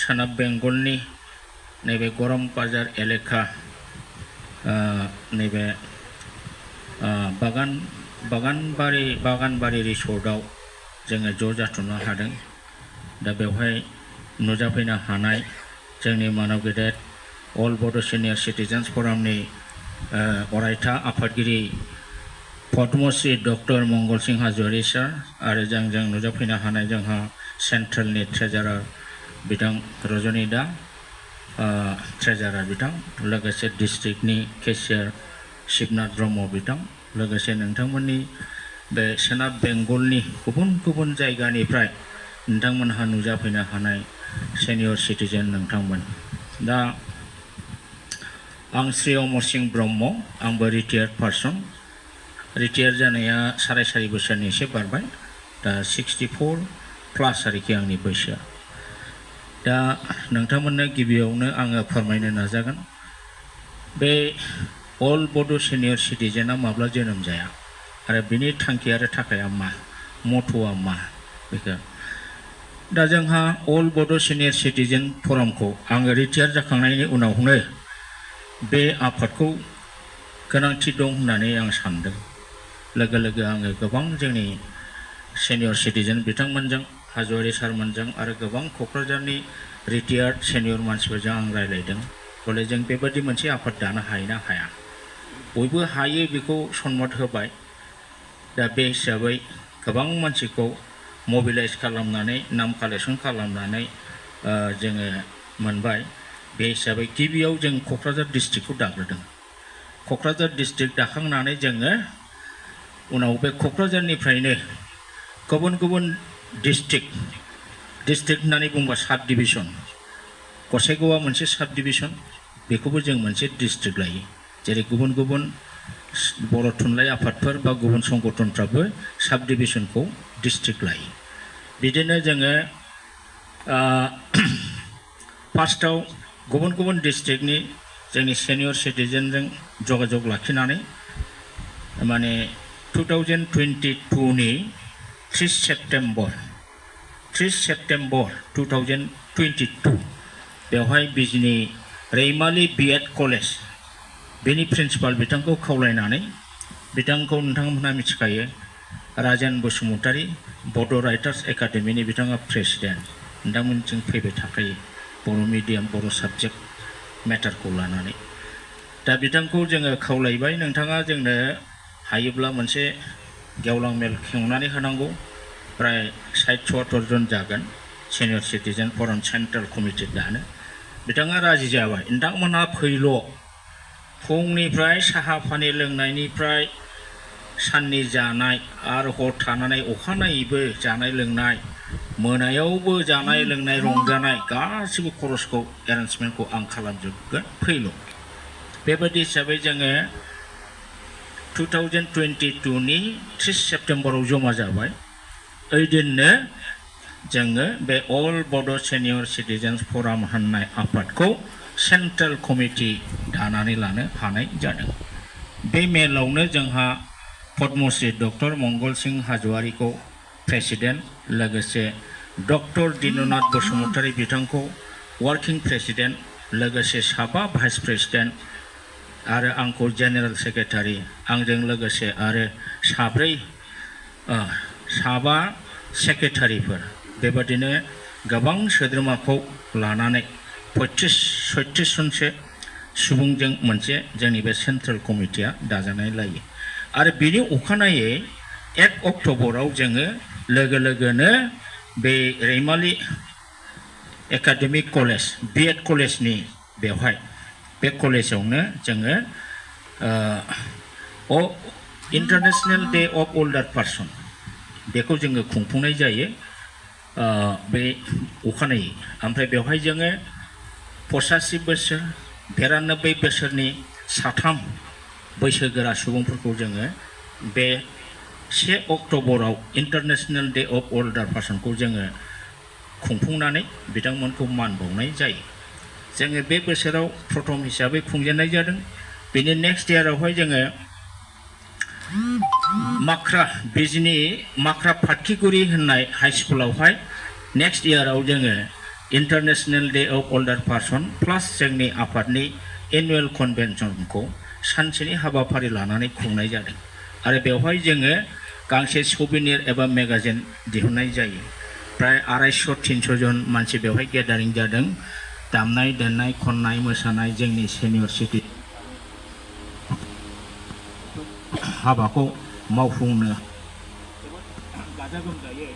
सोनाब बेंगलनि नैबे गरम बाजार एलेका नैबे बागानबारि रिसर्टआव जोङो ज' जाथुमनो हादों। दा बेवहाय नुजाफैनो हानाय जोंनि मानव गेदेर अल बड' सिनियर सिटिजेन्स फरामनि अरायथा आफादगिरि पद्मश्री डक्टर मंगल सिंह हाज'वारी सार आरो जोंजों नुजाफैनो हानाय जोंहा सेन्ट्रेलनि ट्रेजारार बिथां रजनी दा ट्रेजारार बिथां लोगोसे डिस्ट्रिक्टनि केशियार शिबनाथ ब्रह्म बिथां लोगोसे नोंथांमोननि बे सोनाब बेंगलनि गुबुन गुबुन जायगानिफ्राय नोंथांमोनहा नुजाफैनो हानाय सेनियर सिटिजेन नोंथांमोन। दा आं श्री अमर सिंह ब्रह्म आंबो रिटायार्ड पार्सन रिटायार जानाया 4.5 बोसोरनि एसे बारबाय दा 64+ आरोखि आंनि बैसोआ। दा नोंथांमोननो गिबियावनो आङो फोरमायनो नाजागोन बे अल बड' सिनियर सिटिजेना माब्ला जोनोम जाया आरो बिनि थांखि आरो थाखाया मा मथ'आ मा बेखौ। दा जोंहा अल बड' सिनियर सिटिजेन फरामखौ आङो रिटायार जाखांनायनि उनावनो बे आफादखौ गोनांथि दं होननानै आं सानदों। लोगो लोगो आङो गोबां जोंनि सेनियर सिटिजेन बिथांमोनजों हाज'वारी सारमोनजों आरो गोबां क'क्राझारनि रिटायार्ड सेनियर मानसिफोरजों आं रायज्लायदों। बले जों बेबादि मोनसे आफाद दानो हायो ना हाया, बयबो हायो बेखौ सनमान होबाय। दा बे हिसाबै गोबां मानसिखौ मबिलाइज खालामनानै नाम कालेक्सन खालामनानै जोङो मोनबाय। बे हिसाबै गिबियाव जों क'क्राझार डिस्ट्रिक्टखौ दाग्रोदों। क'क्राझार डिस्ट्रिक्ट दाखांनानै जोङो उनाव बे क'क्राझारनिफ्रायनो गुबुन गुबुन डिस्ट्रिक्ट होननानै बुंबा साब डिभिसन, गसाइगावआ मोनसे साब डिभिसन, बेखौबो जों मोनसे डिस्ट्रिक्ट लायो। जेरै गुबुन गुबुन बर' थुनलाइ आफादफोर बा गुबुन संगठनफ्राबो साब डिभिसनखौ डिस्ट्रिक्ट लायो। बिदिनो जोङो फार्स्टआव गुबुन गुबुन डिस्ट्रिक्टनि जोंनि सेनियर सिटिजेनजों जगाजग लाखिनानै माने 2022नि 30 सेप्टेम्बर 2022 बेवहाय बिजनि रैमालि बिएड कलेज बेनि प्रिन्सिपाल बिथांखौ खावलायनानै बिथांखौ नोंथांमोनहा मिथिखायो राजेन बसुमतारी बड' राइटार्स एकाडेमिनि बिथाङा प्रेसिडेन्ट, नोंथांमोनजों फैबाय थाखायो बर' मिडियाम बर' साबजेक्ट मेटारखौ लानानै। दा बिथांखौ जोङो खावलायबाय नोंथाङा जोंनो हायोब्ला मोनसे गेवलां मेल खुंनानै होनांगौ, प्राय 60-70 जन जागोन सेनियर सिटिजेन फराम सेन्ट्रेल कमिटि दानो। बिथाङा राजि जाबाय, नोंथांमोनहा फैल', फुंनिफ्राय साहा पानि लोंनायनिफ्राय साननि जानाय आरो हर थानानै अखानायैबो जानाय लोंनाय, मोनायावबो जानाय लोंनाय रंजानाय गासिबो खरसखौ एरेन्जमेन्टखौ आं खालामजोबगोन, फैल'। बेबायदि हिसाबै जोङो 2022नि 30 सेप्टेम्बराव जमा जाबाय। ओइदिननो जोङो बे अल बड' सिनियर सिटिजेन्स फराम होननाय आफादखौ सेन्ट्रेल कमिटि दानानै लानो हानाय जादों। बे मेलावनो जोंहा पद्मश्री डक्टर मंगल सिंह हाज'वारीखौ प्रेसिडेन्ट, लोगोसे डक्टर दिननाथ बसुमतारी बिथांखौ वार्किं प्रेसिडेन्ट, लोगोसे 7 भाइस प्रेसिडेन्ट आरो आंखौ जेनेरेल सेक्रेटारि, आंजों लोगोसे आरो 7 सेक्रेटारिफोर, बेबादिनो गोबां सोद्रोमाखौ लानानै 35-36 जनसो सुबुंजों मोनसे जोंनि बे सेन्ट्रेल कमिटिया दाजानाय लायो। आरो बिनि अखानायै 1 अक्ट'बराव जोङो लोगो लोगोनो बे रैमालि एकाडेमिक कलेज बिएड कलेजनि बेवहाय बे कलेजावनो जोङो इन्टारनेशनेल डे अफ ओल्डार पार्सन बेखौ जोङो खुंफुंनाय जायो बे अखानायै। ओमफ्राय बेवहाय जोङो 85 बोसोर 92 बोसोरनि 3 बैसोगोरा सुबुंफोरखौ जोङो बे 1 अक्ट'बराव इन्टारनेशनेल डे अफ ओल्डार पार्सनखौ जोङो खुंफुंनानै बिथांमोनखौ मान बावनाय जायो। जोङो बे बोसोराव प्रथम हिसाबै खुंजेननाय जादों। बेनि नेक्स्ट इयारावहाय जोङो बिजनि माख्रा फाटखिगुरि होननाय हाइ स्कुलावहाय नेक्स्ट इयाराव जोङो international day of older person plus जोंनि आफादनि एनुअल कन्वेन्शनखौ सानसेनि हाबाफारि लानानै खुंनाय जादों आरो बेवहाय जोङो गांसे सुबिनिर एबा मेगाजिन दिहुननाय जायो प्राय 250-300 जन मानसि बेवहाय गेदारिं जादों दामनाय देनाय खननाय मोसानाय जोंनि सेनियर सिटि हाबाखौ मावफुंनो गाजा गोमजायै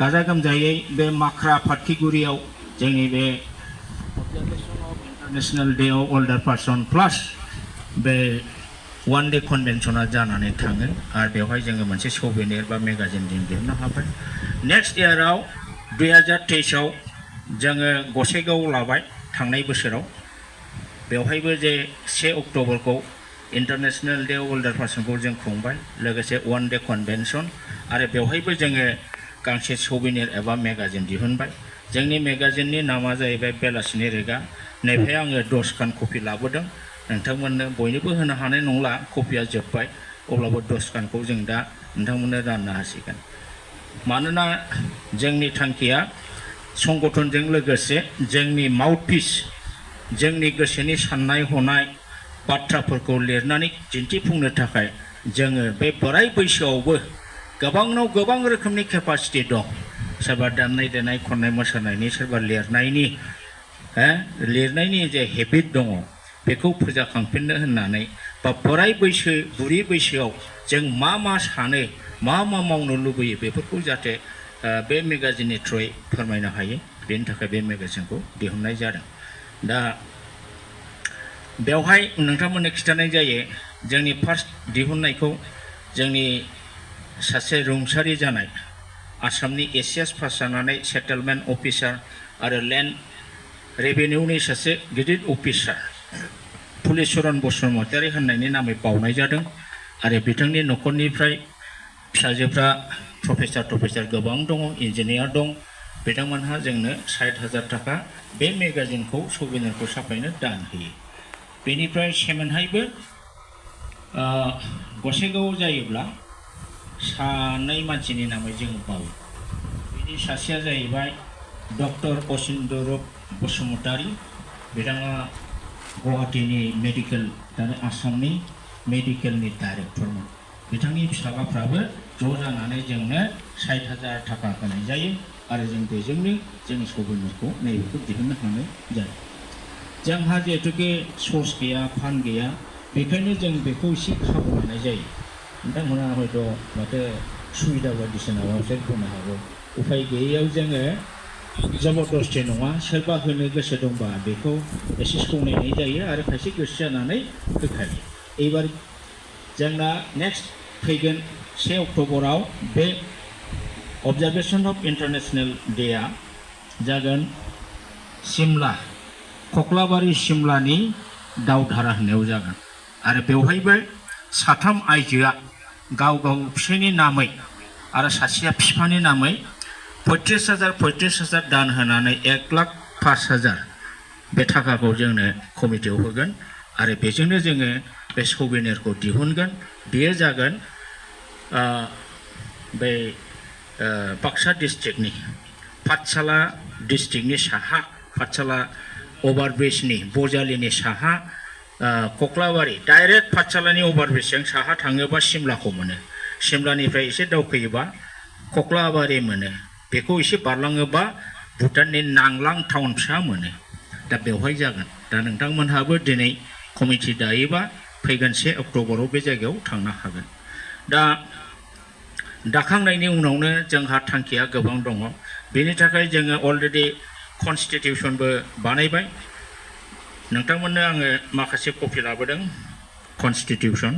गाजा गोमजायै बे माख्रा फाटकिगुरियाव जोंनि बे international day of older person plus बे वन डे कन्वेन्शना जानानै थाङो आरो बेवहाय जोङो मोनसे सौवेनिर बा मेगाजिन दिहुननो हाबाय नेक्स्ट इयाराव 2023 आव जोङो गसाइगाव लाबाय थांनाय बोसोराव बेवहायबो जे 1 अक्ट'बरखौ इंटरनेशनल डे ऑफ ओल्डार पर्सनखौ जों खुंबाय लोगोसे वन डे कन्वेन्शन आरो बेवहायबो जोङो गांसे सौवेनिर एबा मेगाजिन दिहुनबाय जोंनि मेगाजिननि नामा जाहैबाय बेलासिनि रेगा नैबे आङो 10 खान कपि लाबोदों नोंथांमोननो बयनोबो होनो हानाय नंला कपिया जोब्बाय अब्लाबो 10 खानखौ जों दा नोंथांमोननो राननो हासिगोन मानोना जोंनि थांखिया संगठनजों लोगोसे जोंनि माउथपिस जोंनि गोसोनि साननाय हनाय बाथ्राफोरखौ लिरनानै दिन्थिफुंनो थाखाय जोङो बे बोराय बैसोआवबो गोबांनाव गोबां रोखोमनि केपासिटि दं सोरबा दामनाय देनाय खननाय मोसानायनि सोरबा लिरनायनि जे हेबिट दङ बेखौ फोजाखांफिननो होननानै बा बोराय बैसो बुरि बैसोआव जों मा सानो मा मावनो लुबैयो बेफोरखौ जाहाथे बे मेगाजिननि थ्रुयै फोरमायनो हायो बेनि थाखाय बे मेगाजिनखौ दिहुननाय जादों दा बेवहाय नोंथांमोननो खिन्थानाय जायो जोंनि फार्स्ट दिहुननायखौ जोंनि सासे रुंसारि जानाय आसामनि एसियास पास जानानै सेटेलमेन्ट अफिसार आरो लेन्ड रेभिनिउनि सासे गिदिर अफिसार पुलिचरन बसुमतारी होननायनि नामै बावनाय जादों आरो बिथांनि न'खरनिफ्राय फिसाजोफ्रा प्रफेसार गोबां दङ इन्जिनियार दं बिथांमोनहा जोंनो 60,000 थाखा बे मेगाजिनखौ सौवेनिरखौ साफायनो दान होयो बेनिफ्राय सेमोनहायबो गसाइगाव जायोब्ला सानै मानसिनि नामै जों बावो बिनि सासेया जाहैबाय डक्टर असिन्दरुप बसुमतारी बिथाङा गुवाहाटीनि मेडिकेल दानि आसामनि मेडिकेलनि डाइरेक्टरमोन बिथांनि फिसालाफ्राबो ज' जानानै जोंनो 60,000 थाखा होनाय जायो आरो जों बेजोंनो जोंनि सौवेनिरखौ नैबेखौ दिहुननो हानाय जायो जोंहा जिहेतुके सर्स गैया फान्ड गैया बेखायनो जों बेखौ एसे खाबु लानाय जायो नोंथांमोना हयथ' माथो सुबिदा बायदिसिना माबाफोर बुंनो हागौ उफाय गैयैयाव जोङो जबरदस्ति नङा सोरबा होनो गोसो दंबा बेखौ एसे सौनायनाय जायो आरो खायसे गोसो जानानै होखायो एबार जोंना नेक्स्ट फैगोन 1 अक्ट'बराव बे अबजारभेशन अफ इन्टारनेशनल डेआ जागोन सिमला कक्लाबारि सिमलानि दावधारा होननायाव जागोन आरो बेवहायबो साथाम आइजोआ गाव फिसायनि नामै आरो सासेया बिफानि नामै 35,000 दान होनानै 1,05,000 बे थाखाखौ जोंनो कमिटियाव होगोन आरो बेजोंनो जोङो बे सौवेनिरखौ दिहुनगोन बेयो जागोन बे बाक्सा डिस्ट्रिक्टनि पाठशाला डिस्ट्रिक्टनि साहा पाठशाला ओभारब्रिजनि बजालिनि साहा कक्लाबारि डाइरेक्ट पाठशालानि ओभारब्रिजजों साहा थाङोबा सिमलाखौ मोनो सिमलानिफ्राय एसे दावखोयोबा कक्लाबारि मोनो बेखौ एसे बारलाङोबा भुटाननि नांलां टाउन फिसा मोनो दा बेवहाय जागोन दा नोंथांमोनहाबो दिनै कमिटि दायोबा फैगोन 1 अक्ट'बराव बे जायगायाव थांनो हागोन दा दाखांनायनि उनावनो जोंहा थांखिया गोबां दङ बेनि थाखाय जोङो अलरेडि कनस्टिटिउसनबो बानायबाय नोंथांमोननो आङो माखासे कपि लाबोदों कनस्टिटिउसन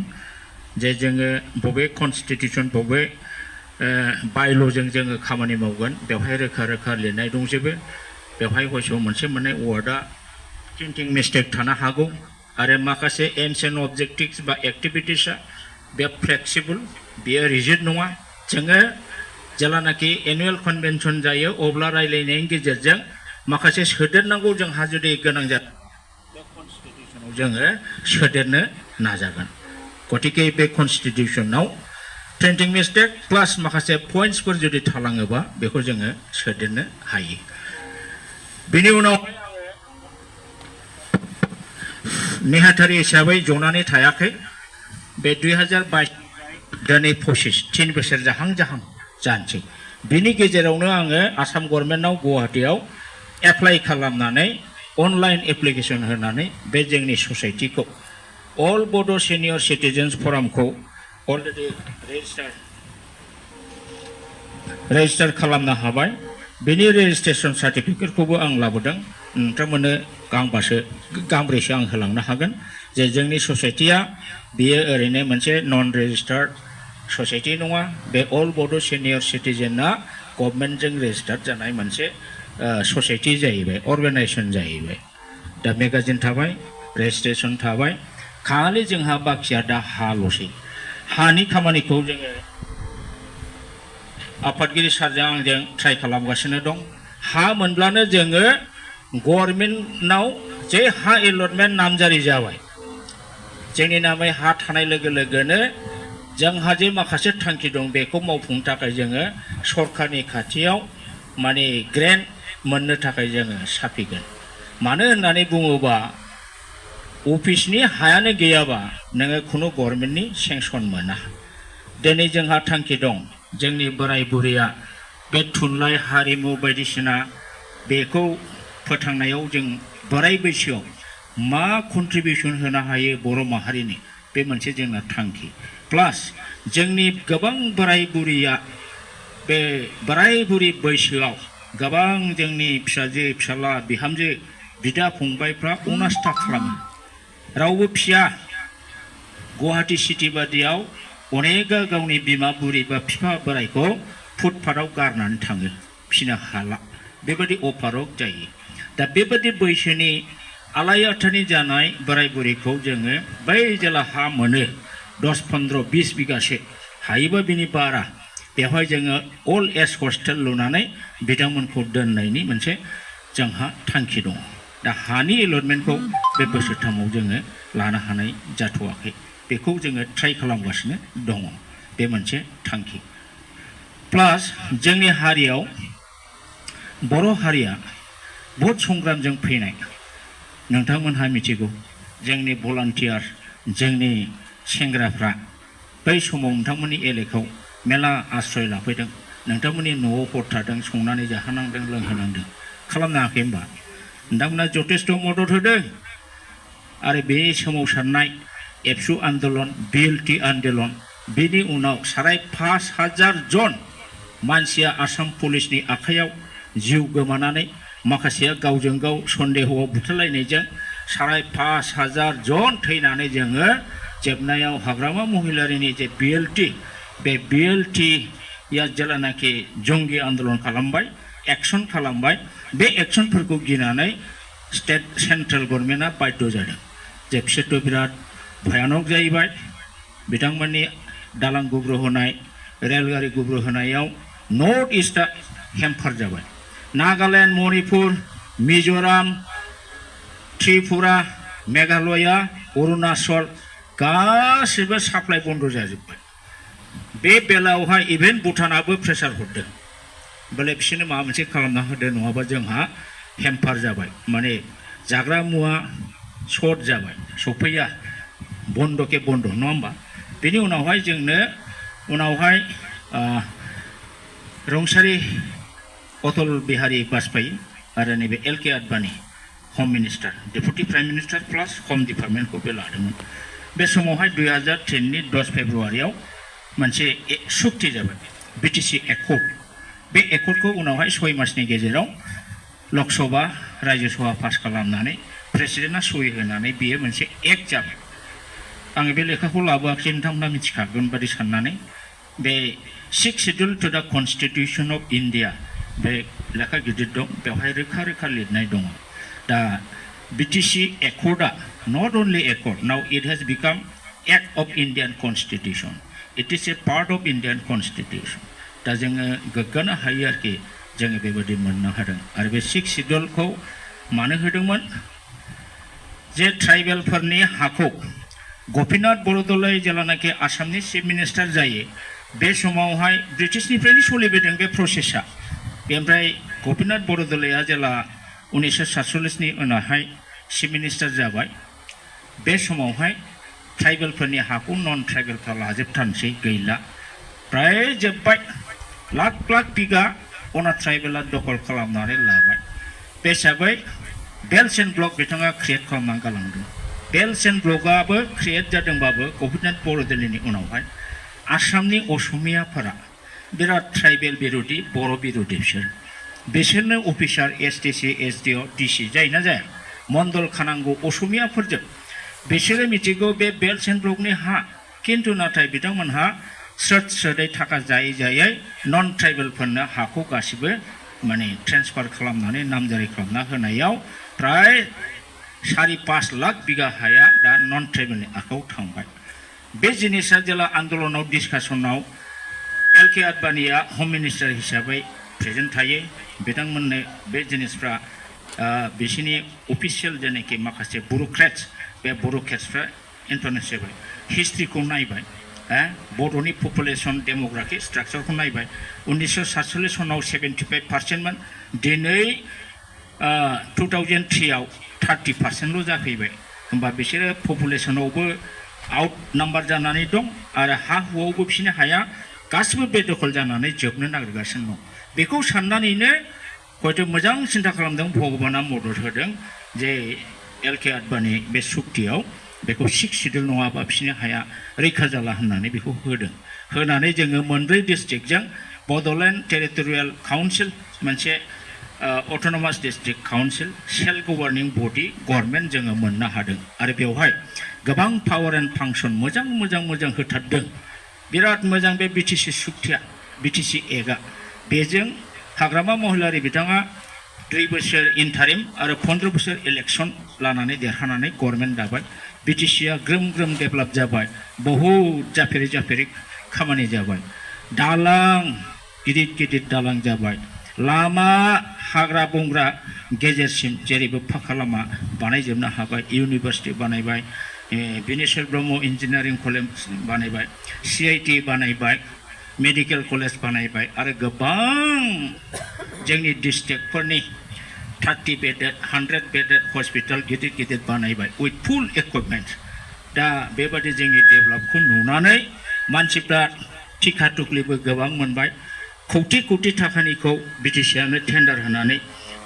जे जोङो बबे कनस्टिटिउसन बबे बायल'जों जोङो खामानि मावगोन बेवहाय रोखा लिरनाय दंजोबो बेवहाय हयथ' मोनसे मोननै वार्डआ प्रिन्टिं मिस्टेक थानो हागौ आरो माखासे एम्स एन्ड अबजेक्टिभ्स बा एक्टिभिटिसआ बे फ्लेक्सिबल बेयो रिजिड नङा जोङो जेलानाखि एनुवेल कन्वेन्शन जायो अब्ला रायलायनायनि गेजेरजों माखासे सोदेरनांगौ जोंहा जुदि गोनां जायो बे कनस्टिटिउसनाव जोङो सोदेरनो नाजागोन गतिके बे कन्स्टिटिउसनाव प्रिन्टिं मिस्टेक प्लास माखासे पइन्ट्सफोर जुदि थालाङोबा बेखौ जोङो सोदेरनो हायो बेनि उनाव नेहाथारि हिसाबै जनानै थायाखै बे 2022 दिनै 3 बोसोर जाहां जानोसै बिनि गेजेरावनो आङो आसाम गभर्नमेन्टआव गुवाहाटीआव एप्लाइ खालामनानै अनलाइन एप्लिकेसन होनानै बे जोंनि ससाइटिखौ अल Bodo' senior citizens फरामखौ already register खालामनो हाबाय बेनि रेजिस्ट्रेसन सार्टिफिकेटखौबो आं लाबोदों नोंथांमोननो गांब्रैसो आं होलांनो हागोन जे जोंनि ससाइटिया बेयो ओरैनो मोनसे नन रेजिस्टार्ड ससाइटि नङा बे अल बड' सिनियर सिटिजेनआ गभर्नमेन्टजों रेजिस्टार्ड जानाय मोनसे ससाइटि जाहैबाय अर्गानाइजेसन जाहैबाय दा मेगाजिन थाबाय रेजिस्ट्रेसन थाबाय खालि जोंहा बाखिया दा हाल'सै हानि खामानिखौ जोङो आफादगिरि सारजों आंजों ट्राइ खालामगासिनो दं हा मोनब्लानो जोङो गभर्नमेन्टनाव जे हा एलटमेन्ट नामजारि जाबाय जोंनि नामै हा थानाय लोगो लोगोनो जोंहा जे माखासे थांखि दं बेखौ मावफुंनो थाखाय जोङो सरकारनि खाथियाव माने ग्रेन्ट मोननो थाखाय जोङो साफिगोन मानो होननानै बुङोबा अफिसनि हायानो गैयाबा नोङो खुनु गभर्नमेन्टनि सेंसन मोना दिनै जोंहा थांखि दं जोंनि बोराय बुरैया बे थुनलाइ हारिमु बायदिसिना बेखौ फोथांनायाव जों बोराय बैसोआव मा कन्ट्रिबिउसन होनो हायो बर' माहारिनि बे मोनसे जोंना थांखि प्लास जोंनि गोबां बोराय बुरैया बे बोराय बुरि बैसोआव गोबां जोंनि फिसाजो फिसाला बिहामजो बिदा फंबायफ्रा अनास्था खालामो रावबो फिया गुवाहाटी सिटी बादियाव अनेक गावनि बिमा बुरि बा बिफा बोरायखौ फुटपाथआव गारनानै थाङो फिनो हाला बेबायदि अपारक जायो दा बेबायदि बैसोनि आलायआथानि जानाय बोराय बुरैखौ जोङो बै जेला हा मोनो 10-15-20 बिगासो हायोबा बिनि बारा बेवहाय जोङो अल एज हस्टेल लुनानै बिथांमोनखौ दोननायनि मोनसे जोंहा थांखि दङ दा हानि एलटमेन्टखौ बे बोसोरथामाव जोङो लानो हानाय जाथ'वाखै बेखौ जोङो ट्राइ खालामगासिनो दङ बे मोनसे थांखि प्लास जोंनि हारियाव बर' हारिया बहुद संग्रामजों फैनाय नोंथांमोनहा मिथिगौ जोंनि भलान्टियार जोंनि सेंग्राफ्रा बै समाव नोंथांमोननि एलेकायाव मेला आश्रय लाफैदों नोंथांमोननि न'आव हर थादों संनानै जाहोनांदों लोंहोनांदों खालामनो हायाखै होमबा नोंथांमोना जथेस्थ' मदद होदों आरो बे सोमावसारनाय एबसु आन्दलन बिएलटि आन्दलन बेनि उनाव 5,500 जन मानसिया आसाम पुलिसनि आखायाव जिउ गोमानानै माखासेया गावजों गाव सन्देहआव बुथारलायनायजों 5,500 जन थैनानै जोङो जोबनायाव हाग्रामा महिलारिनि जे बिएलटि बे बिएलटिया जेलानाखि जंगि आन्दलन खालामबाय एक्सन खालामबाय बे एक्सनफोरखौ गिनानै स्टेट सेन्ट्रेल गभर्नमेन्टआ बाध्य जादों जे बिसोरथ' बिराद भयानक जाहैबाय बिथांमोननि दालां गुब्रुहोनाय रेलगारि गुब्रुहोनायाव नर्थ इस्टआ हेम्पार जाबाय नागालेण्ड मणिपुर मिज'राम त्रिपुरा मेघालया अरुणाचल गासिबो साप्लाइ बन्द जाजोब्बाय बे बेलायावहाय इभेन भुटानाबो प्रेसार हरदों बोले बिसोरनो माबा मोनसे खालामना होदो नङाबा जोंहा हेम्पार जाबाय माने जाग्रा मुवा सर्ट जाबाय सफैया बन्दके बन्द नङा होमबा बेनि उनावहाय जोंनो उनावहाय रुंसारि अटल बिहारी वाजपेयी आरो नैबे एल.के. आडवाणी हम मिनिस्टार डेपुटि प्राइम मिनिस्टार प्लास हम डिपार्टमेन्टखौ बे लादोंमोन बे समावहाय 2010 नि 10 फेब्रुवारियाव मोनसे सुक्ति जाबाय बिटिसि एकर्ड बे एकर्डखौ उनावहाय 6 मासनि गेजेराव लकसभा राज्यसभा पास खालामनानै प्रेसिडेन्टआ सहि होनानै बियो मोनसे एक्ट जाबाय आङो बे लेखाखौ लाबोआखै नोंथांमोना मिथिखागोन बादि साननानै बे 6 शेड्युल टु द कन्स्टिटिउसन अफ इन्डिया बे लेखा गिदिर दं बेवहाय रोखा रोखा लिरनाय दङ दा बिटिसि एकर्डआ not only accord now it has become act of Indian constitution it is a part of Indian constitution दा जोङो गोग्गानो हायो आरोखि जोङो बेबायदि मोननो हादों आरो बे 6 शेड्युलखौ मानो होदोंमोन जे ट्राइबेलफोरनि हाखौ गपिनाथ बरदलै जेलानाखि आसामनि चिफ मिनिस्टार जायो बे समावहाय ब्रिटिशनिफ्रायनो सोलिबोदों बे प्रसेसा बेनिफ्राय गपिनाथ बरदलैया जेला 1947नि उनावहाय चिफ मिनिस्टार जाबाय बे समावहाय ट्राइबेलफोरनि हाखौ नन ट्राइबेलफ्रा लाजोबथारनोसै गैला प्राय जोब्बाय लाख लाख बिगा अना ट्राइबेला दखल खालामनानै लाबाय बे हिसाबै बेल्ट एन्ड ब्लक बिथाङा क्रिएट खालामनानै गालांदों बेल्ट एन्ड ब्लकआबो क्रिएट जादोंबाबो गपिनाथ बरदलैनि उनावहाय आसामनि असमियाफोरा बिराद ट्राइबेल बिरोधी बर' बिरोधी बिसोरनो अफिसार एसटिसि एसडिअ डिसि जायोना जाया मण्डल खानांगौ असमियाफोरजों बिसोरो मिथिगौ बे बेल्ट एन्ड ब्लकनि हा किन्तु नाथाय बिथांमोनहा स्रोद स्रोदै थाखा जायै जायै नन ट्राइबेलफोरनो हाखौ गासिबो माने ट्रेन्सफार खालामनानै नामजारि खालामना होनायाव प्राय 4.5 लाख बिगा हाया दा नन ट्राइबेलनि आखायाव थांबाय बे जिनिसा जेला आन्दलनाव डिसकासनाव एल.के. आडबाणीया हम मिनिस्टार हिसाबै प्रेजेन्ट थायो बिथांमोननो बे जिनिसफ्रा बिसोरनि अफिसियेल जेनाखि माखासे ब्युरोक्रेट्स बे ब्युरोक्रेट्सफ्रा इन्फरमेसन होबाय हिस्ट्रिखौ नायबाय बर'नि पपुलेसन डेमोग्राफिक स्ट्राक्चारखौ नायबाय 1947 सनाव 75%मोन दिनै 2003आव 30%ल' जाफैबाय होमबा बिसोरो पपुलेसनावबो आउट नाम्बार जानानै दं आरो हा हुआवबो बिसोरनि हाया गासिबो बेदखल जानानै जोबनो नागिरगासिनो दं बेखौ साननानैनो हयथ' मोजां सिन्था खालामदों भगबाना मदद होदों जे एल.के. आडबाणी बे सुक्तियाव बेखौ 6 शिड्युल नङाबा बिसोरनि हाया रैखा जाला होननानै बेखौ होदों होनानै जोङो मोनब्रै डिस्ट्रिक्टजों बड'लेण्ड टेरिटरियेल काउन्सिल मोनसे अट'नमास डिस्ट्रिक्ट काउन्सिल सेल्फ गभार्निं बडि गभर्नमेन्ट जोङो मोननो हादों आरो बेवहाय गोबां पावार एन्ड फांसन मोजां होथारदों बिराद मोजां बे बिटिसि सुक्तिया बिटिसि एक्टआ बेजों हाग्रामा महिलारि बिथाङा 2 बोसोर इन्टारिम आरो 15 बोसोर इलेक्सन लानानै देरहानानै गभर्नमेन्ट दाबाय बिटिसिया ग्रोम डेभेलप जाबाय बहुद जाफेरै खामानि जाबाय दालां गिदिर दालां जाबाय लामा हाग्रा बंग्रा गेजेरसिम जेरैबो फाखा लामा बानायजोबनो हाबाय इउनिभार्सिटि बानायबाय बिनेश्वर ब्रह्म इन्जिनियारिं कलेज बानायबाय CIT बानायबाय मेडिकेल कलेज बानायबाय आरो गोबां जोंनि डिस्ट्रिक्टफोरनि 30 बेडेड 100 बेडेड हस्पिटाल गिदिर बानायबाय उइथ फुल इकुइपमेन्ट दा बेबादि जोंनि डेभेलपखौ नुनानै मानसिफ्रा टिका टुकलिबो गोबां मोनबाय कौटि थाखानिखौ बिटिसिआनो टेन्डार होनानै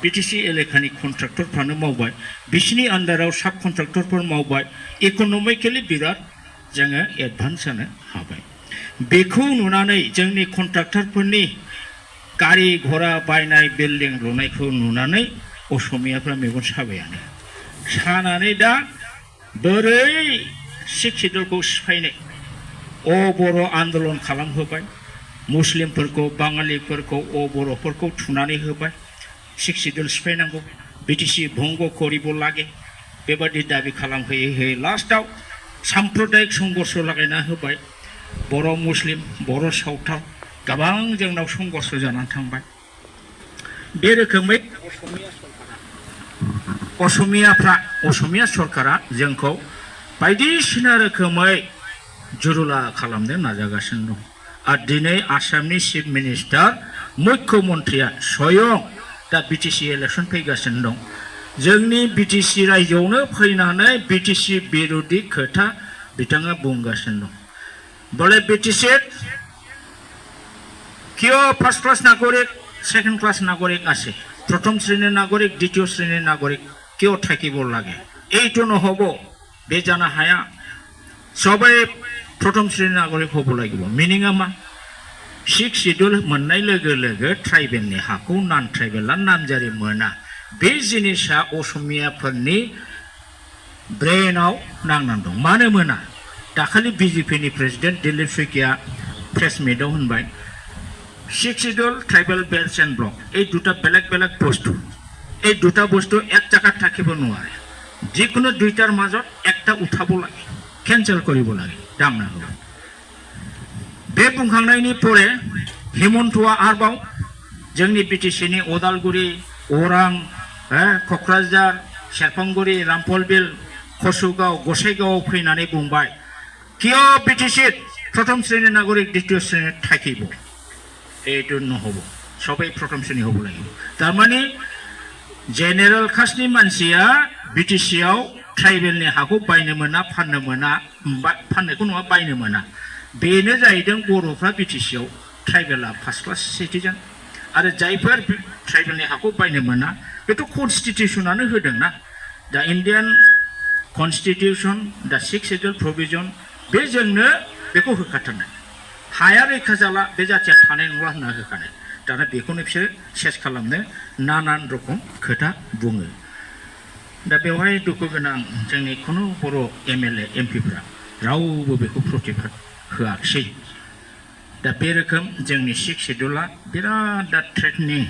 बिटिसि एलेकानि कन्ट्राक्टरफ्रानो मावबाय बिसिनि आन्डाराव साब कन्ट्राक्टरफोर मावबाय इक'नमिकेलि बिराद जोङो एडभान्स जानो हाबाय बेखौ नुनानै जोंनि कन्ट्राक्टरफोरनि गारि घोड़ा बायनाय बिल्डिं लुनायखौ नुनानै असमियाफ्रा मेगन साबायानो सानानै दा बोरै 6 शिड्युलखौ सिफायनो बर' आन्दलन खालामहोबाय मुस्लिमफोरखौ बाङालिफोरखौ बर'फोरखौ थुनानै होबाय 6 शिड्युल सिफायनांगौ बिटिसि भंग करिब लागे बेबादि दाबि खालामहोयै लास्टआव साम्प्रदायिक संघर्ष लागायना होबाय बर' मुस्लिम बर' सावथाल गोबां जोंनाव संघर्ष जानानै थांबाय बे रोखोमै असमिया सरकारा जोंखौ बायदिसिना रोखोमै जुरुला खालामनो नाजागासिनो दं आरो दिनै आसामनि चिफ मिनिस्टार मुख्यमन्त्रिया स्वयं दा बिटिसि इलेक्सन फैगासिनो दं जोंनि बिटिसि रायजोआवनो फैनानै बिटिसि बिरोधी खोथा बिथाङा बुंगासिनो दं बोले बिटिसि কিয় ফার্স্ট ক্লাস নাগরিক সেকেন্ড ক্লাস নাগরিক আছে প্রথম শ্রেণীর নাগরিক দ্বিতীয় শ্রেণীর নাগরিক কিয় থাকিব লাগে এইটো নহব বে জানা হায়া সবাই প্রথম শ্রেণীর নাগরিক হব লাগিব মিনিংआ मा 6 শিডিউল मोननाय लोगो लोगो ट्राइबेलनि हाखौ नन ट्राइबेला नामजारि मोना बे जिनिसा असमियाफोरनि ब्रेनाव नांनानै दं मानो मोना दाखालि बिजेपिनि प्रेसिडेन्ट दिलीप शइकिया प्रेस मिटआव होनबाय 6 schedule tribal belt end block এই দুটা বেলেগ বস্তু এই দুটা বস্তু এক জায়গাত থাকিব নোৱাৰে যিকোনো দুইটাৰ মাজত একটা উঠাব লাগে কেনসেল কৰিব লাগে দামনা হ'ব बे बुंखांनायनि परे हेमन्तआ आरोबाव जोंनि बिटिसिनि उदालगुरि अरां क'क्राझार सेरफांगुरि रामफलबिल कसुगाव गसाइगावआव फैनानै बुंबाय किय बिटिसि प्रथम श्रेणी नागरिक द्वितीय श्रेणी থাকিব এইটো নহ'ব সবাই প্রথম শ্রেণী হ'ব লাগিব তারমানে জেনারেল কাস্टनि मानसिया बिटिसिआव ट्राइबेलनि हाखौ बायनो मोना फाननो मोना फाननायखौ नङा बायनो मोना बेनो जाहैदों बर'फ्रा बिटिसिआव ट्राइबेला फार्स्ट क्लास सिटिजेन आरो जायफोर ट्राइबेलनि हाखौ बायनो मोना बेथ' कनस्टिटिउसनानो होदोंना दा इन्डियान कनस्टिटिउसन दा 6 शेड्युल प्रभिजन बेजोंनो बेखौ होखाथारनाय हाया रैखा जाला बे जाथिया थानाय नंला होनना होखानाय दाना बेखौनो बिसोरो सेस खालामनो नानान रखम खोथा बुङो दा बेवहाय दुखु गोनां जोंनि खुनु बर' एमएलए एमपिफ्रा रावबो बेखौ प्रतिबाद होआखिसै दा बे रोखोम जोंनि 6 शेड्युला बिराद दा थ्रेटनिं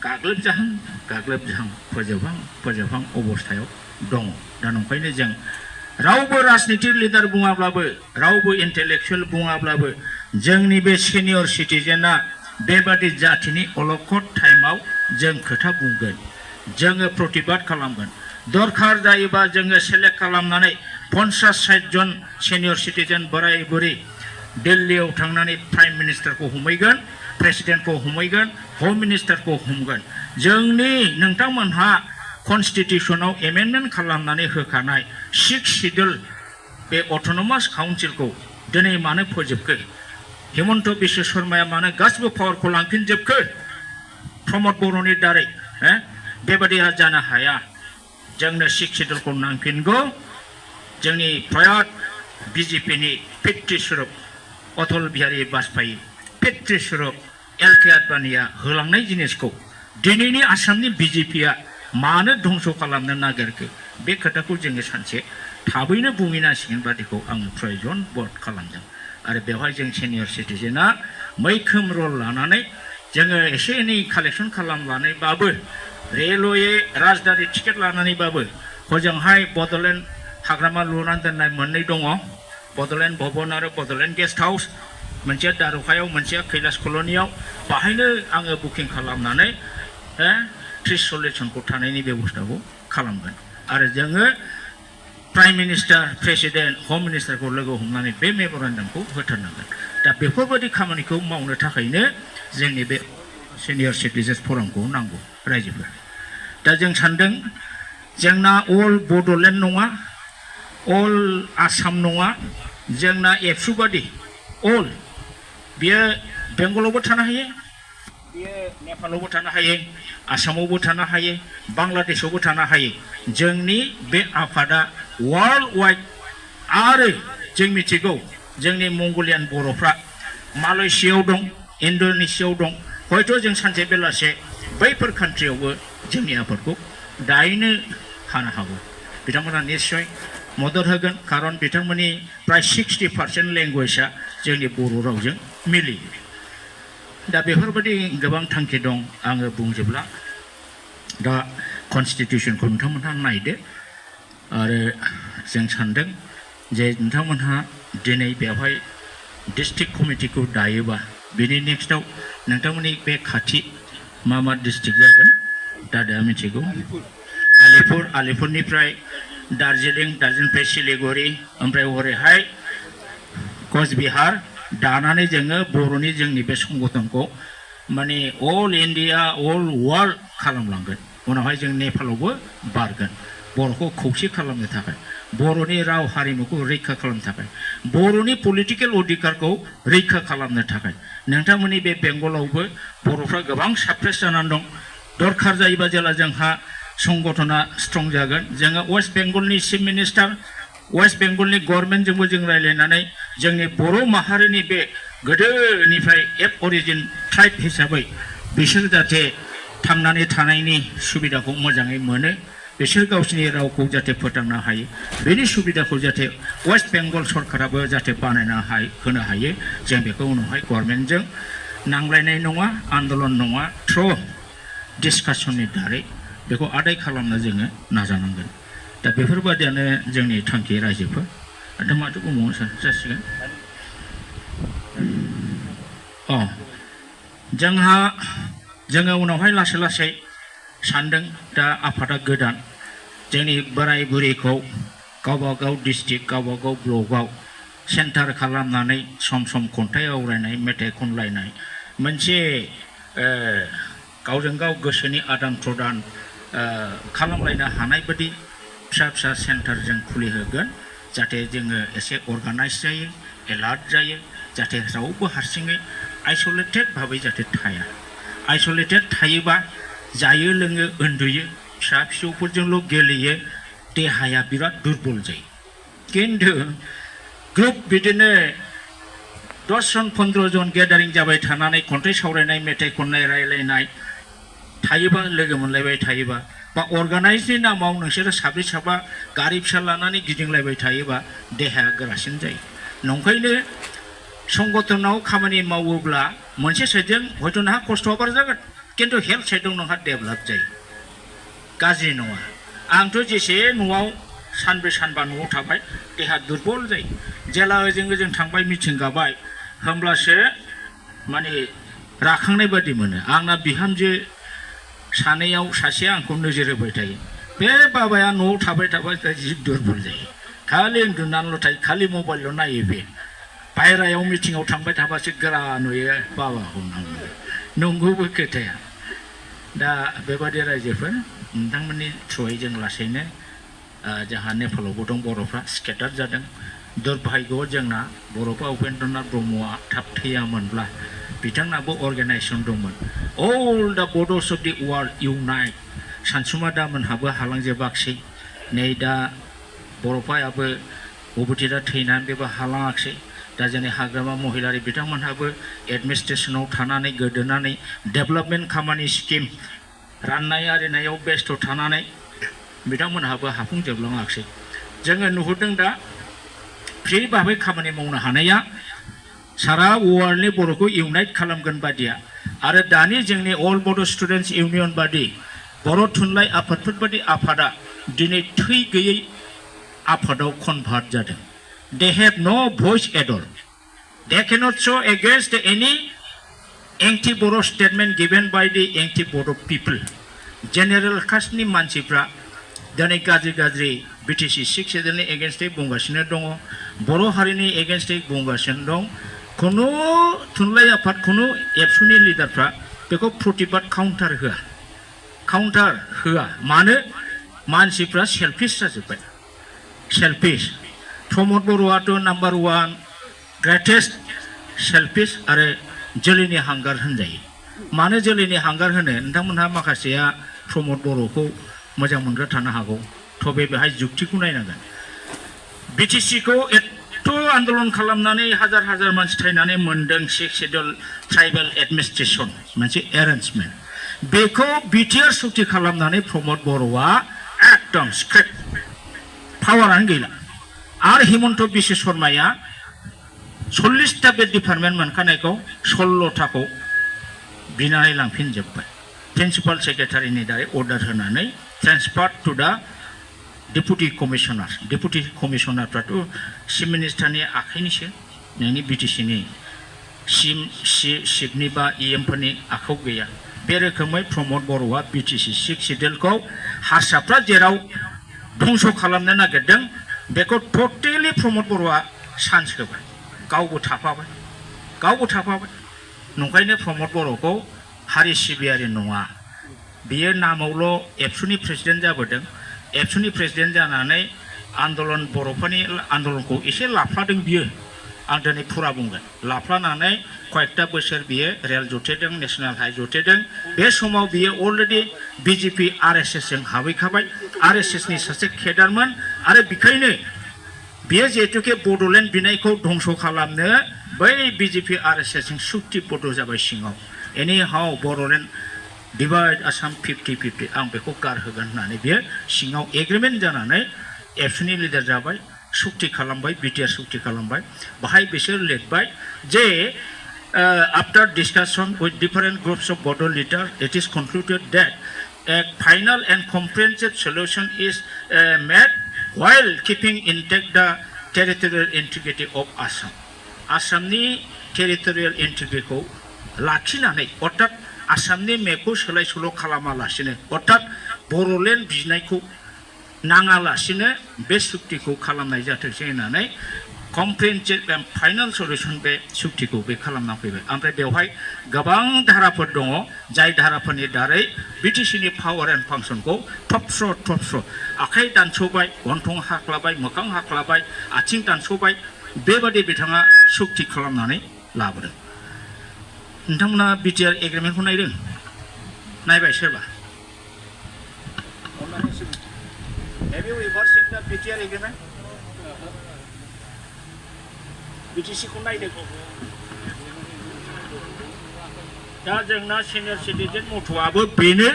गाग्लोबजाहां फोजोबहां अबस्थायाव दङ दा नंखायनो जों रावबो राजनीतिक लिडार बुङाब्लाबो रावबो इन्टेलेक्चुवेल बुङाब्लाबो जोंनि बे सिनियर सिटिजेना बेबादि जाथिनि अलखद टाइमाव जों खोथा बुंगोन जोङो प्रतिबाद खालामगोन दरखार जायोबा जोङो सेलेक्ट खालामनानै 50-60 जन सिनियर सिटिजेन बोराय बुरै दिल्लीयाव थांनानै प्राइम मिनिस्टारखौ हमैगोन प्रेसिडेन्टखौ हमैगोन होम मिनिस्टारखौ हमगोन जोंनि नोंथांमोनहा कनस्टिटिउसनाव एमेन्डमेन्ट खालामनानै होखानाय 6 शेड्युल बे अट'नमास काउन्सिलखौ दिनै मानो फोजोबखो हेमन्त बिश्व शर्माया मानो गासिबो पावारखौ लांफिनजोबखो प्रमद बर'नि दारै बेबादिया जानो हाया जोंनो 6 शेड्युलखौ नांफिनगौ जोंनि प्रयात बिजेपिनि पितृ स्वरूप अटल बिहारी वाजपेयी पितृ स्वरूप एल.के. आडवाणीया होलांनाय जिनिसखौ दिनैनि आसामनि बिजेपिया मानो धंस खालामनो नागिरखो बे खोथाखौ जोङो सानसे थाबैनो बुंहैनांसिगोन बादिखौ आङो प्रयजन बोध खालामदों आरो बेवहाय जों सिनियर सिटिजेना मैखोम रल लानानै जोङो एसे एनै कालेक्सन खालामनानैबाबो रेलवे राजधानी टिकेट लानानैबाबो हजोंहाय बड'लेण्ड हाग्रामा लुनानै दोननाय मोननै दङ बड'लेण्ड भवन आरो बड'लेण्ड गेस्ट हाउस मोनसेया दारकायाव मोनसेया कैलाश कल'नियाव बाहायनो आङो बुकिं खालामनानै 30-40 जनखौ थानायनि बेबस्थाखौ खालामगोन आरो जोङो प्राइम मिनिस्टार प्रेसिडेन्ट होम मिनिस्टारखौ लोगो हमनानै बे मेम'रेन्डामखौ होथारनांगोन दा बेफोरबायदि खामानिखौ मावनो थाखायनो जोंनि बे सिनियर सिटिजेन्स फरामखौ नांगौ रायजोफोर दा जों सान्दों जोंना अल बड'लेण्ड नङा अल आसाम नङा जोंना एबसु बादि अल बियो बेंगलावबो थानो हायो बियो नेपालावबो थानो हायो आसामावबो थानो हायो बांलादेशआवबो थानो हायो जोंनि बे आफादा वर्ल्ड वाइड आरो जों मिथिगौ जोंनि मंगोलियान बर'फ्रा मालयेशियायाव दं इन्ड'नेसियायाव दं हयथ' जों सानसे बेलासे बैफोर कान्ट्रियावबो जोंनि आफादखौ दायैनो हानो हागौ बिथांमोना निश्चय मदद होगोन खारन बिथांमोननि प्राय 60% लेंगुवेजआ जोंनि बर' रावजों मिलियो दा बेफोरबायदि गोबां थांखि दं आङो बुंजोबला दा कनस्टिटिउसनखौ नोंथांमोनहा नायदो आरो जों सान्दों जे नोंथांमोनहा दिनै बेवहाय डिस्ट्रिक्ट कमिटिखौ दायोबा बिनि नेक्स्टआव नोंथांमोननि बे खाथि मा डिस्ट्रिक्ट जागोन दादाया मिथिगौ आलिपुरनिफ्राय दार्जिलिंनिफ्राय सिलिगुरि ओमफ्राय हरैहाय कचबिहार दानानै जोङो बर'नि जोंनि बे संगठनखौ माने अल इन्डिया अल वर्ल्ड खालामलांगोन उनावहाय जों नेपालावबो बारगोन बर'खौ खौसे खालामनो थाखाय बर'नि राव हारिमुखौ रैखा खालामनो थाखाय बर'नि पलिटिकेल अधिकारखौ रैखा खालामनो थाखाय नोंथांमोननि बे बेंगलावबो बर'फ्रा गोबां साप्रेस जानानै दं दरखार जायोबा जेला जोंहा संगठना स्ट्रं जागोन जोङो वेस्ट बेंगलनि चिफ मिनिस्टार वेस्ट बेंगलनि गभर्नमेन्टजोंबो जों रायज्लायनानै जोंनि बर' माहारिनि बे गोदोनिफ्राय एब अरिजिन ट्राइब हिसाबै बिसोर जाहाथे थांनानै थानायनि सुबिदाखौ मोजाङै मोनो बिसोर गावसिनि रावखौ जाहाथे फोथांनो हायो बेनि सुबिदाखौ जाहाथे वेस्ट बेंगल सरकाराबो जाहाथे बानायना होनो हायो जों बेखौ उनावहाय गभर्नमेन्टजों नांलायनाय नङा आन्दलन नङा थ्रु डिसकासननि दारै बेखौ आदाय खालामनो जोङो नाजानांगोन दा बेफोरबादियानो जोंनि थांखि रायजोफोर दा माथो बुंबावनो जासिगोन जोङो उनावहाय लासै लासै सान्दों दा आफादा गोदान जोंनि बोराय बुरैखौ गावबा गाव डिस्ट्रिक्ट गावबा गाव ब्लकआव सेन्टार खालामनानै सम सम खन्थाइ आवरायनाय मेथाइ खनलायनाय मोनसे गावजों गाव गोसोनि आदान प्रदान खालामलायनो हानाय बादि फिसा फिसा सेन्टार जों खुलिहोगोन जाहाथे जोङो एसे अर्गानाइज जायो एलार्ट जायो जाहाथे रावबो हारसिङै आइसोलेटेड भाबै जाहाथे थाया आइसोलेटेड थायोबा जायो लोङो उन्दुयो फिसा फिसौफोरजोंल' गेलेयो देहाया बिराद दुरबल जायो खिन्थु ग्रुप बिदिनो 10 जन 15 जन गेदारिं जाबाय थानानै खन्थाइ सावरायनाय मेथाइ खननाय रायलायनाय थायोबा लोगो मोनलायबाय थायोबा बा अर्गानाइजनि नामाव नोंसोरो साब्रै साबा गारि फिसा लानानै गिदिंलायबाय थायोबा देहाया गोरासिन जायो नंखायनो संगठनाव खामानि मावोब्ला मोनसे साइडजों हयथ' नोंहा खस्थ'आ बारा जागोन खिन्थु हेल्थ साइडआव नोंहा डेभेलप जायो गाज्रि नङा आंथ' जेसे न'आव सानब्रै सानबा न'आव थाबाय देहा दुरबल जायो जेला ओजों थांबाय मिथिं गाबाय होमब्लासो माने राखांनाय बादि मोनो आंना बिहामजो सानैयाव सासे आंखौ नोजोर होबाय थायो बे बाबाया न'आव थाबाय थाबाय जि दुरबल जायो खालि उन्दुनानैल' थायो खालि मबाइलल' नायो बे बाहेरायाव मिथिङाव थांबाय थाबासो गोरा नुयो बाबाखौ नंगौबो खोथाया दा बेबादि रायजोफोर नोंथांमोननि थ्रुयै जों लासैनो जोंहा नेपालावबो दं बर'फ्रा स्केटार जादों दुर्भाग्यआव जोंना बर'फा उपेन्द्रनाथ ब्रह्मआ थाब थैयामोनब्ला बिथांनाबो अर्गेनाइजेसन दंमोन अल दा बड'स अफ दि वर्ल्ड इउनाइट सानसुमा दामोनहाबो हालांजोबाखसै नै दा बर'फायाबो अबथिरा थैनानै बेबो हालाङाखसै दा जोंनि हाग्रामा महिलारि बिथांमोनहाबो एडमिनिस्ट्रेसनाव थानानै गोदोनानै डेभेलपमेन्ट खामानि स्किम राननाय आरिनायाव बेस्थ' थानानै बिथांमोनहाबो हाफुंजोबलाङाखसै जोङो नुहुरदों दा फ्रि भाबै खामानि मावनो हानाया सारा वर्ल्डनि बर'खौ इउनाइट खालामगोन बादिया आरो दानि जोंनि अल बड' स्टुडेन्टस इउनियन बादि बर' थुनलाइ आफादफोर बादि आफादा दिनै थै गैयै आफादाव कनभार्ट जादों दे have no voice at all they cannot show against any anti Bodo' statement given by the anti Bodo' people general कास्टनि मानसिफ्रा दिनै गाज्रि गाज्रि बिटिसि 6 सेडुलनि एगेन्स्टै बुंगासिनो दङ बर' हारिनि एगेन्स्टै बुंगासिनो दं खुनु थुनलाइ आफाद खुनु एबसुनि लिडारफ्रा बेखौ प्रतिबाद काउन्टार होआ मानो मानसिफ्रा सेल्फिश जाजोब्बाय सेल्फिश प्रमद बर'आथ' नाम्बार 1 ग्रेटेस्ट सेल्फिश आरो जोलैनि हांगार होनजायो मानो जोलैनि हांगार होनो नोंथांमोनहा माखासेया प्रमद बर'खौ मोजां मोनग्रा थानो हागौ थबे बेहाय जुक्तिखौ नायनांगोन बिटिसिखौ एथ' आन्दलन खालामनानै हाजार हाजार मानसि थैनानै मोनदों 6 सेडुल ट्राइबेल एडमिनिस्ट्रेसन मोनसे एरेन्जमेन्ट बेखौ बिटिआर सुक्ति खालामनानै प्रमद बर'आ एकदम स्क्रिप्ट पावारानो गैला आरो हिमन्त बिश्व शर्माया 40टा बे डिपार्टमेन्ट मोनखानायखौ 16टाखौ बिनानै लांफिनजोब्बाय प्रिन्सिपाल सेक्रेटारिनि दारै अर्डार होनानै ट्रेन्सफार टु दा डेपुटि कमिशनारफ्राथ' चिफ मिनिस्टारनि आखाइनिसो नोंनि बिटिसिनि चिफनि बा इएमफोरनि आखायाव गैया बे रोखोमै प्रमद बर'आ बिटिसि 6 सेडुलखौ हारसाफ्रा जेराव धंस खालामनो नागिरदों बेखौ टटेलि प्रमद बर'आ चान्स होबाय गावबो थाफाबाय नंखायनो प्रमद बर'खौ हारि सिबियारि नङा बियो नामावल' एबसुनि प्रेसिडेन्ट जाबोदों एबसुनि प्रेसिडेन्ट जानानै आन्दलन बर'फोरनि आन्दलनखौ एसे लाफ्लादों बियो आं दिनै फुरा बुंगोन लाफ्लानानै कयेकटा बोसोर बियो रेल जथेदों नेशनेल हाइ जथेदों बे समाव बियो अलरेडि बिजेपि आरएसएसजों हाबहैखाबाय आरएसएसनि सासे केडारमोन आरो बेखायनो बियो जिहेतुके बड'लेण्ड बिनायखौ धंस खालामनो बै बिजेपि आरएसएसजों सुक्तिबद्ध जाबाय सिङाव एनि हाउ बड'लेण्ड डिवाइड आसाम 50-50 आं बेखौ गारहोगोन होननानै बियो सिङाव एग्रिमेन्ट जानानै एबसुनि लिडार जाबाय सुक्ति खालामबाय बिटिआर सुक्ति खालामबाय बाहाय बिसोर लिरबाय जे after discussion with different groups of Bodo' leader it is concluded that a final and comprehensive solution is made while keeping intact the territorial integrity of Assam. आसामनि टेरिटरियेल इन्टिग्रिटिखौ लाखिनानै अर्थात आसामनि मेपखौ सोलाय सोल' खालामालासिनो अर्थात बड'लेण्ड बिनायखौ नाङालासिनो बे सुक्तिखौ खालामनाय जाथोंसै होननानै कमप्रिहेन्सिभ एन्ड फाइनाल सलिउसन बे सुक्तिखौ बे खालामना फैबाय ओमफ्राय बेवहाय गोबां धाराफोर दङ जाय धाराफोरनि दारै बिटिसिनि पावार एन्ड फांसनखौ थबस्र' आखाइ दानस'बाय गन्थं हाख्लाबाय मोखां हाख्लाबाय आथिं दानस'बाय बेबादि बिथाङा सुक्ति खालामनानै लाबोदों नोंथांमोना बिटिआर एग्रिमेन्टखौ नायदों नायबाय सोरबा Have you ever seen the BTR agreement? BTC को नायदों दा जोंना सिनियर सिटिजेन मथ'आबो बेनो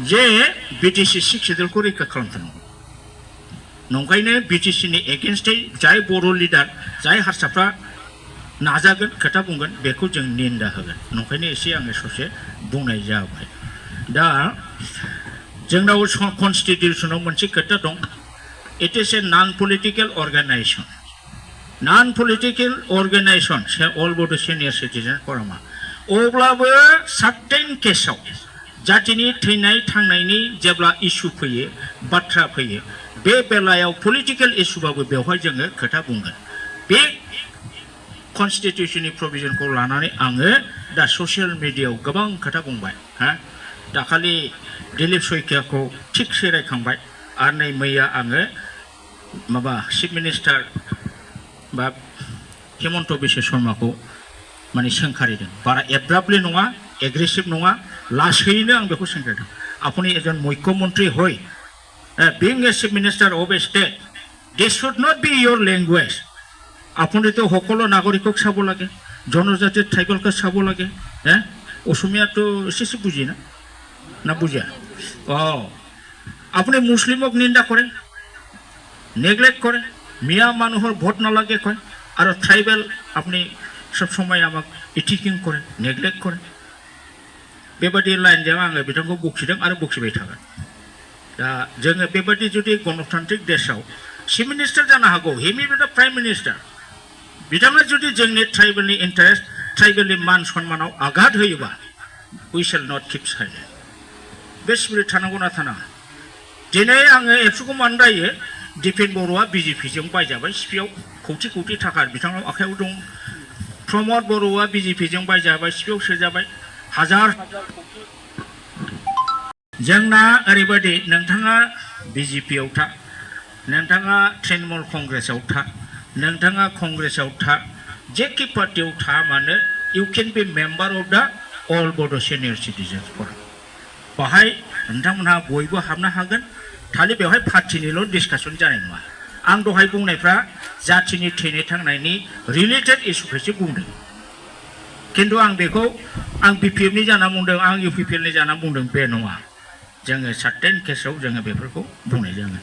जे बिटिसि सिक्स सेड्युलखौ रैखा खालामथारनांगौ नंखायनो बिटिसिनि एगेन्स्टै जाय बर' लिडार जाय हारसाफ्रा नाजागोन खोथा बुंगोन बेखौ जों निन्दा होगोन नंखायनो एसे आङो ससे बुंनाय जाबाय दा जोंनाव कनस्टिटिउसनाव मोनसे खोथा दं it is a non political organisation all Bodo' senior citizen फरामा अब्लाबो सार्टेन केसाव जातिनि थैनाय थांनायनि जेब्ला इस्यु फैयो बाथ्रा फैयो बे बेलायाव पलिटिकल इस्युबाबो बेवहाय जोङो खोथा बुंगोन बे कनस्टिटिउसननि प्रभिजनखौ लानानै आङो दा ससियेल मिडियायाव गोबां खोथा बुंबाय हा दाखालि दिलीप सयकियाखौ थिगसे रायखांबाय आरो नै मैया आङो माबा चिफ मिनिस्टार बा हेमन्त बिश्व शर्माखौ माने सोंखारिदों बारा एब्राप्टलि नङा एग्रेसिभ नङा लासैनो आं बेखौ सोंखारिदों আপুনি एজন मुख्यमंत्री হই being a chief minister of a state this should not be your language আপুনি তো সকলো নাগৰিকক চাব লাগে জনজাতিৰ ট্ৰাইবেলক চাব লাগে অসমীয়াটো এসে বুজি না বুঝা আপনি মুসলিমক নিন্দা করে নেগলেক্ট করে মিয়া মানুহৰ ভোট নালাগে কয় আৰু ট্ৰাইবেল আপনি সব সময় আমাক ইটিকিং করে নেগলেক্ট করে बेबादि लाइनजों आङो बिथांखौ बखिदों आरो बखिबाय थागोन दा जोङो बेबादि जुदि गणतान्त्रिक देशआव चिफ मिनिस्टार जानो हागौ हि May be the prime minister बिथाङा जुदि जोंनि ट्राइबेलनि इन्टारेस्ट ट्राइबेलनि मान सन्मानाव आघात होयोबा we shall not keep silent be spirit थानांगौना थानाङा दिनै आङो एबसुखौ मानो दायो दिपेन बर'आ बिजेपिजों बायजाबाय सिपिआव कौटि थाखा बिथांनाव आखायाव दं प्रमद बर'आ बिजेपिजों बायजाबाय सिपिआव सोजाबाय हाजार जोंना ओरैबायदि नोंथाङा बिजेपिआव था नोंथाङा तृणमूल कंग्रेसआव था नोंथाङा कंग्रेसआव था जेखि पार्टियाव था मानो you can be member of the all Bodo' senior citizens फराम बाहाय नोंथांमोनहा बयबो हाबनो हागोन खालि बेवहाय पार्टिनिल' डिसकासन जानाय नङा आं दहाय बुंनायफ्रा जातिनि थैनाय थांनायनि रिलेटेड इस्युखौसो बुंदों किन्तु आं बेखौ आं बिपिएफनि जाना बुंदों आं इउपिपिएलनि जाना बुंदों बे नङा जोङो सार्टेन केसाव जोङो बेफोरखौ बुंनाय जागोन